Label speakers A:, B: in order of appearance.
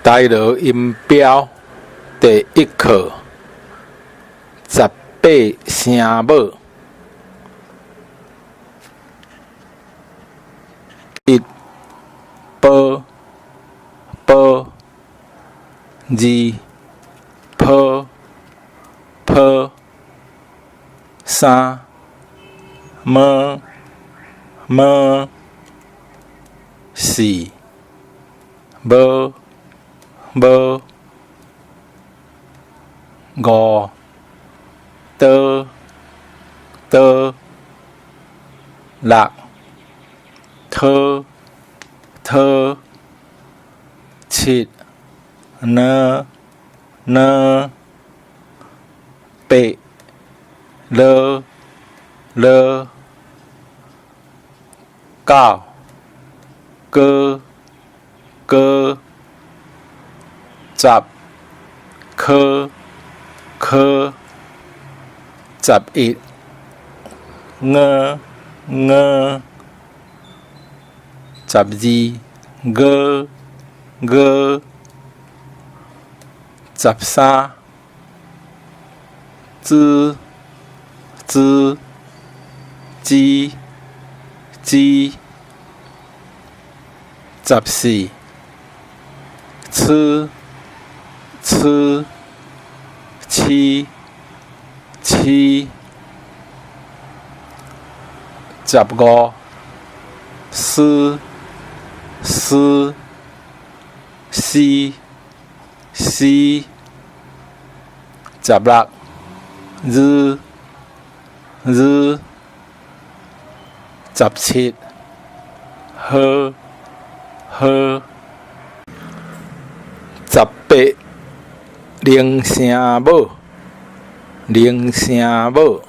A: 台羅音標第一課，十八聲母。一、波、波；二、波、波；三、麼、麼；四、無、無；五、多、多；六、拖、拖；七、呢、呢；八、囉、囉；九、哥、哥；十、科、科；十一、𠊎、𠊎；十二、𠊎、𠊎；十三、茲、茲；支、支；十四、鶖、鶖；七、七；十五、絲、絲；絲、絲；十六、日、日；十七、呵、呵；十八、零聲母，零聲母。